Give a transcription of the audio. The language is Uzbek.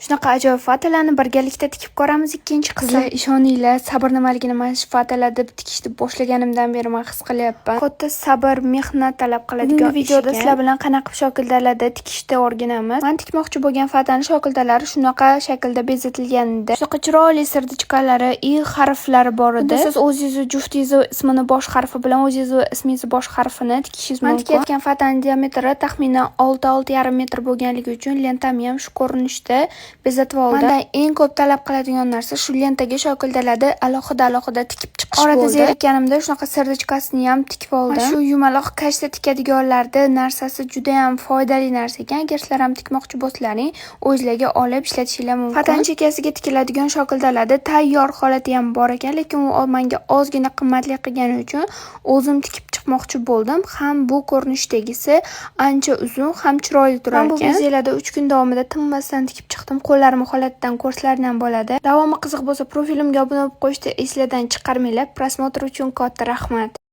Shunaqa ajoyib fatalarni birgalikda tikib ko'ramiz ikkinchi qism. Qizlar, ishoninglar, sabr nimaligini mana shu fatalarni tikishni boshlaganimdan beri man his qilyapman. Katta sabr, mehnat talab qiladigan. Bugungi videoda sizlar bilan qanaqa qilib shokildalarda tikishni o'rganamiz. Man tikmoqchi bo'lgan fatani shokildalari shunaqa shaklda bezatilgan edi. Shunaqa chiroyli сердечка lari и harflari bor edi. Bunda siz o'zingizni juftingizni ismini bosh harfi bilan o'zingizni ismingizni bosh harfini tikishingiz mumkin. Man tikayotgan fatani diametri taxminan 6-6,5 metr bo'lganligi uchun lentamni ham shu ko'rinishda bezatib oldim. Mandan eng ko'p talab qiladigan narsa shu lentaga shokildalarni alohida alohida tikib chiqish bo'ldi. Orada zerikkanimda shunaqa сердечка sini ham tikib oldim. Shu yumaloq kashta tikadiganlarni narsasi juda ham foydali narsa ekan. Agar sizlar ham tikmoqchi bo'lsalaring, o'zlariga olib ishlatishinglar mumkin. Fatani chekkasiga tikiladigan shokildalarni tayyor holati ham bor ekan, lekin u menga ozgina qimmatlik qilgani uchun o'zim tikib chiqmoqchi bo'ldim. Ham bu ko'rinishdagisi ancha uzun, ham chiroyli turar ekan. Bu bezaklarda 3 kun davomida tinmasdan tikib chiqdim. Qo'llarimni holatidan ko'rsalaring ham bo'ladi. Davomi qiziq bo'lsa, profilimga obuna bo'lib qo'yishni eslardan chiqarmanglar. Просмотр uchun katta rahmat.